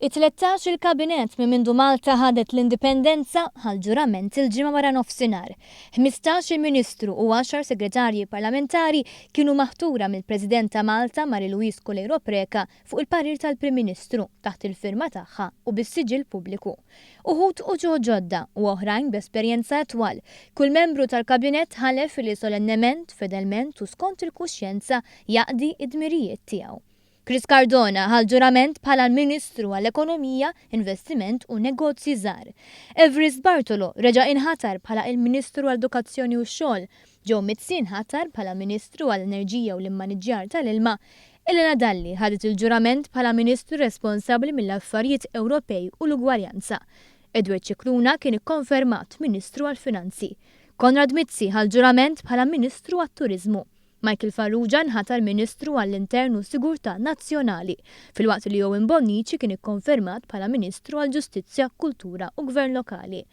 It-13 il-Kabinett minn mindu Malta ħadet l-Indipendenza ħa l-ġurament il-Ġimgħa waranofsinhar. 15 il-Ministru u għaxar Segretarji Parlamentari kienu maħtura mill-President ta' Malta Marie Louise Coleiro Preca fuq il-parir tal-Prim Ministru, taħt il-firma tagħha u bis-siġill pubbliku. Uħud uċuħ ġodda u oħrajn b'esperjenza itwal. Kull membru tal-Kabinett ħalef li solennement, fedelment u skont il-kuxjenza jaqdi d-dmirijiet tiegħu. Chris Cardona ħa l-ġurament bħala l-Ministru għall-Ekonomija, Investiment u Negozji Żgħar. Evarist Bartolo reġa' inħatar bħala il-Ministru għall-Edukazzjoni u x-Xogħol. Joe Mizzi nħatar bħala Ministru għall-Enerġija u l-Immaniġġjar tal-Ilma. Elena Dalli ħadet il-ġurament bħala Ministru responsabbli mill-Affarijiet Ewropej u l-Ugwaljanza. Edward Scicluna kien ikkonfermat Ministru għall-Finanzi. Konrad Mizzi ħa l-ġurament bħala Ministru għat-Turiżmu. Michael Farrugia nħatar Ministru għall-Intern u s-Sigurtà Nazzjonali, filwaqt li Owen Bonnici kien ikkonfermat bħala Ministru għall-Ġustizzja, Kultura u Gvern Lokali.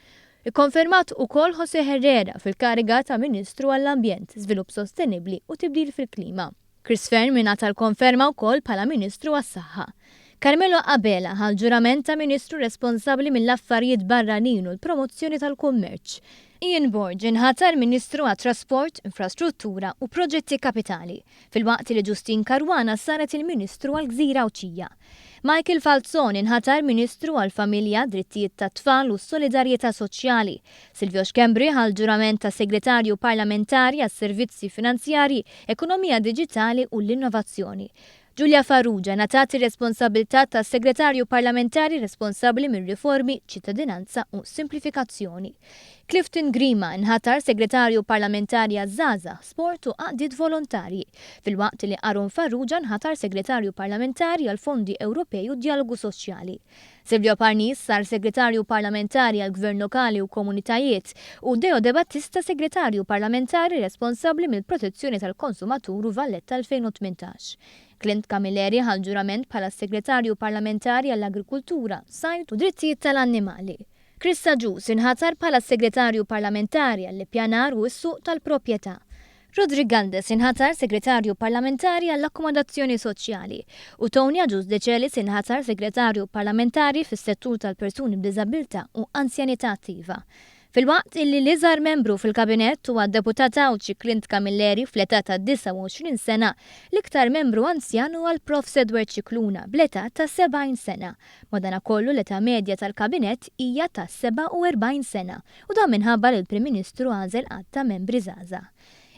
Ikkonfermat ukoll José Herrera fil-kariga ta' Ministru għall-Ambjent, Żvilupp Sostenibbli u Tibdil fil-Klima. Chris Fearne ingħata l-konferma wkoll bħala Ministru għas-Saħħa. Carmelo Abela ħa l-ġurament ta' Ministru responsabbli mill-Affarijiet Barranin u l-Promozzjoni tal-Kummerċ. Ian Borg inħatar Ministru għat-Trasport, Infrastruttura u Proġetti Kapitali, filwaqt li Justyne Caruana saret il-Ministru għall-Gżira Għawdxija. Michael Falzon inħatar Ministru għall-Familja, Drittijiet tat-Tfal u Solidarjetà Soċjali. Silvio Schembri ħa l-ġurament ta' Segretarju Parlamentari għas-Servizzi Finanzjarji, Ekonomija Diġitali u l-Innovazzjoni. Julia Farrugia ngħatat ir-responsabbiltà ta' Segretarju Parlamentari responsabbli mir-Riformi, Ċittadinanza u Simplifikazzjoni. Clifton Grima nħatar Segretarju Parlamentari għaż-Żgħażagħ, Sport u Għaqdiet Volontarji, filwaqt li Aaron Farrugia nħatar Segretarju Parlamentari għall-Fondi Ewropej u d-Djalogu Soċjali. Silvio Parnis sar Segretarju Parlamentari għall-Gvern Lokali u Komunitajiet u Deo Debattista Segretarju Parlamentari responsabbli mill-Protezzjoni tal-Konsumatur u Valletta 2018. Clint Camilleri ħa l-ġurament bħala s-Segretarju Parlamentari għall-Agrikultura, Sajd u Drittijiet tal-Annimali. Chris Agius inħatar bħala s-Segretarju Parlamentari għall-Ippjanar u s-Suq tal-Proprjetà. Roderick Galdes inħatar Segretarju Parlamentari għall-Akkomodazzjoni Soċjali u Tony Agius Decelis inħatar Segretarju Parlamentari fis-Settur tal-Persuni b'Diżabbiltà u Anzjanità Attiva. Filwaqt illi l-iżgħar membru fil-Kabinett huwa d-Deputat Għawdxi Clint Camilleri fl-età ta' 29 sena, l-iktar membru anzjan huwa l-Profs Edward Scicluna bl-età ta' 70 sena. Madanakollu l-età medja tal-Kabinett hija ta' 47 sena u dan minħabba li l-Prim Ministru għażel għadd ta' membri żgħażagħ.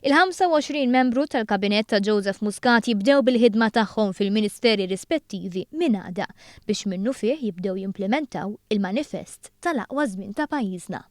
Il-25 membru tal-Kabinett ta' Joseph Muscat jibdew bil-ħidma tagħhom fil-Ministeri rispettivi minn għada biex minnufih jibdew jimplimentaw il-manifest tal-aqwa żmien ta' pajjiżna.